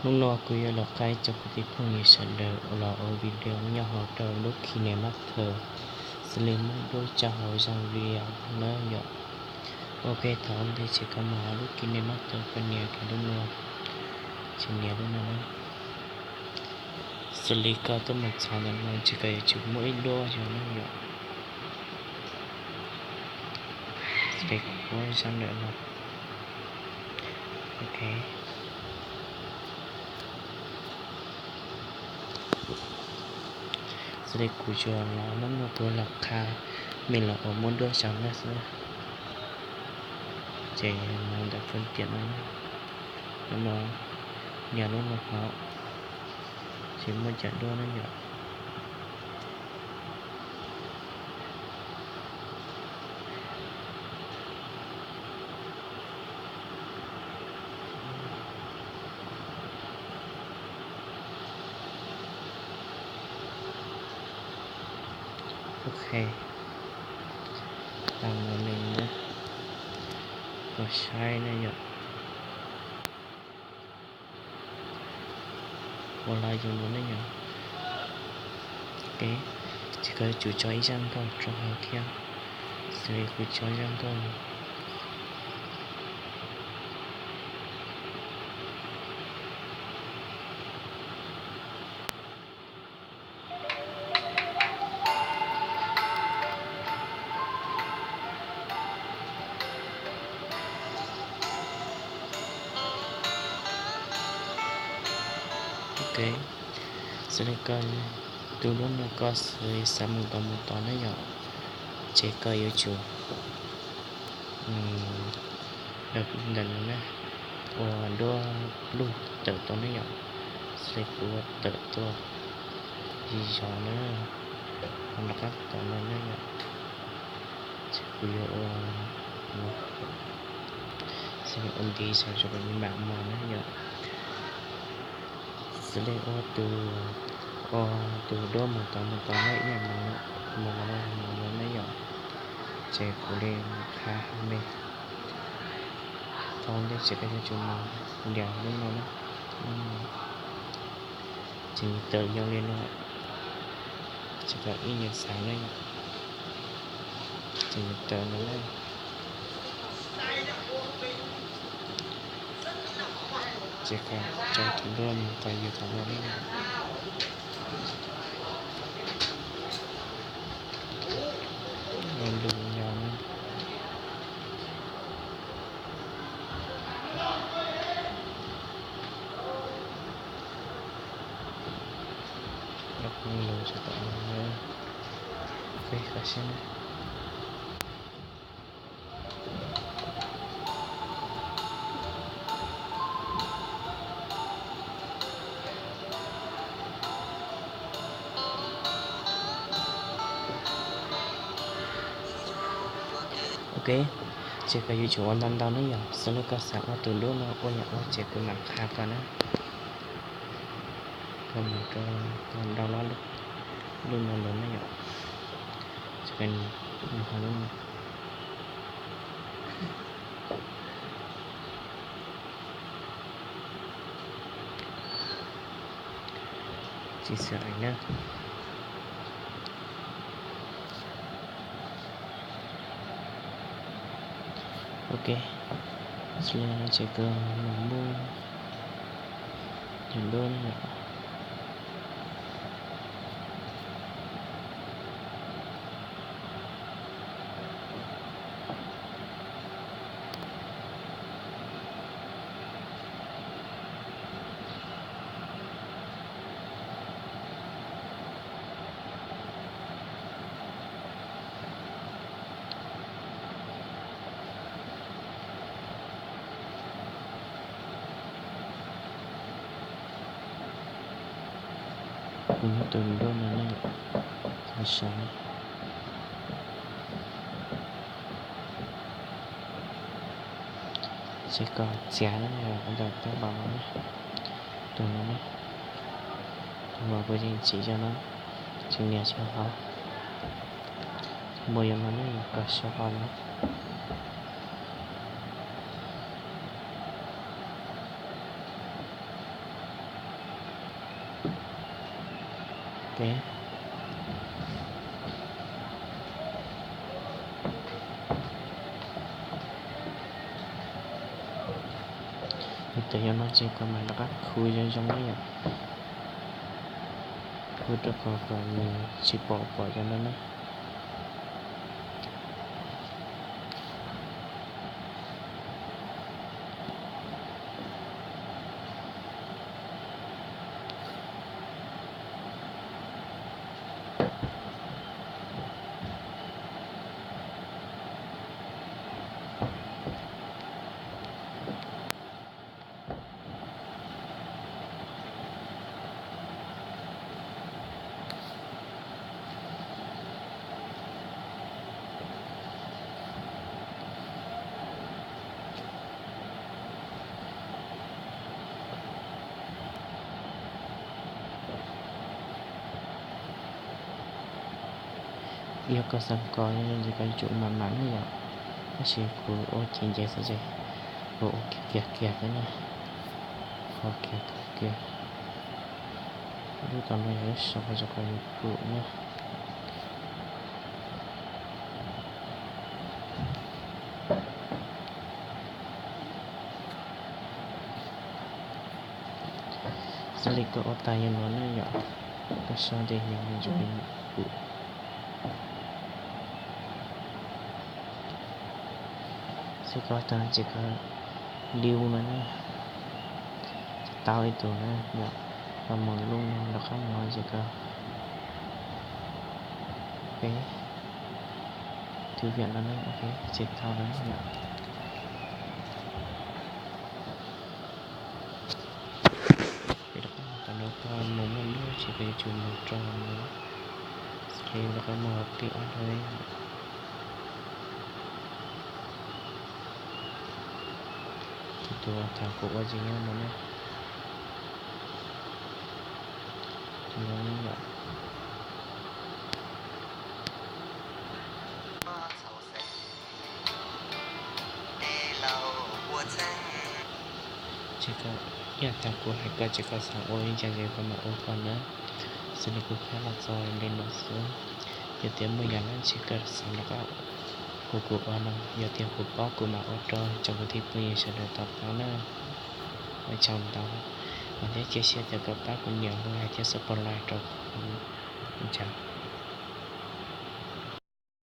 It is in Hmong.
Hnub no kuv yuav los qhia rau kuv tus phooj ywg sawv daws los ua video nyob hauv rau lub KineMaster, xws li muab duab tso hauv zaj video na yom. Ok, thaum ntej ces koj mus hauv lub KineMaster koj nias kiag lub no, ces nias lub no na. Xws li koj twb mus txog ntawm no ces koj yuav tsum muab ib duab yog na yom. Xws li kuv muab zaj lawm no. Ok. Xws li kuv tsuas los lub no kuv los qha mej los ua muab duab xyaw na xwb. Ces mus ntawm fwj tiam no, lub no, nias lub no hauv, ces muab cov duab na yom. Ok, tau mus li na, koj saib na yom. Ua lawm yus no ne yom. Ok, ces koj yuav tsum tso ib zaj nkauj rau hauv thiab. Xws li kuv tso zaj nkauj. Ok, xws li koj tus duab no koj xav mus tod mus tod ne yom, ces koj yuav tsum ntawm no na, ua duab pluj tawm tau ne yom. Xws li kuv ua tawm tuaj zis zog na, ua nram qab tom no ne yom. Ces kuv yuav ua, xws li ua ntiv zog rau kom nws mam mus na yom. Xws li ua tus, ua tus duab mus tod mus tod na, ib yam mus mus mus mus na yom. Ces kuv li mus qha me, thaum ntej ces koj yuav tsum mus ntiav lub no na, ces nws tawm zoo li no, ces koj ib nyuag xav na yom, ces nws tawm no na. Ces koj tso tus duab mus txog yus tom no na yom. Ua lus nyo na. Ua lus tso tom no na. Ok, koj saib na. Ok, ces koj yuav tsum ua ntau ntau ne yom, xws li koj xav ua tus duab no ua yam ua ces kuv mam qha koj na. Koj mus rau, koj download lub no los ne yom, ces koj mus hauv lub no. Tsis xav na. Ok, xws li no ces koj mus muab tus duab no yom. Kuv muab tus duab no na, koj saib. Ces koj txiav na, ntawm tab npam no na, tus no na, tus uas kuv yeej tsim zog no, tsis nias tsis hov. Mus yog no ne, koj sau hov no. Ok. Yog tias yog no ces koj mam rov qab khu zoo zoo na yom. Khu rau qhov kom nws tsis pom pom cov no na. Yog koj xav kho ces koj yuav tsum mam mam na yom. Tab sis kuv ua ces nce xwb ces kuv ua kiag kiag kiag xwb na. Kho kiag kho kiag. Lub tom no yog lub sau qhov rau qhov yus pum na. Xws li koj ua tag yog no na yom, koj sau ces nws yuav pum. Xws koj tag ces koj liu no na, tau ib tug na yom, koj mus lub no rov qab mus ces koj, ok, thử việc no na, ok, ces tau no na yom. Tom no koj mus muaj lub ces koj yuav tsum mus rau no, xws li rov qab mus hauv pib ob rau. Tus tus thaum kuv ua ces nyob no na. Tus no yom. Ces koj, yog thaum kuv hais koj ces koj xav ua li cas ces koj mam ua koj na. Xws li kuv qhia los txog li no xwb. Yog tias muaj yam dab tsi koj xav rov qab hu kuv ua no, yog tias kuv paub kuv mam ua rau tsoom kwv tij phooj ywg sawv daws tau paub na. Ua tsaug ntau, vam thiab cia siab tias koj pab kuv nias like thiab subscribe rau kuv. Ua tsaug.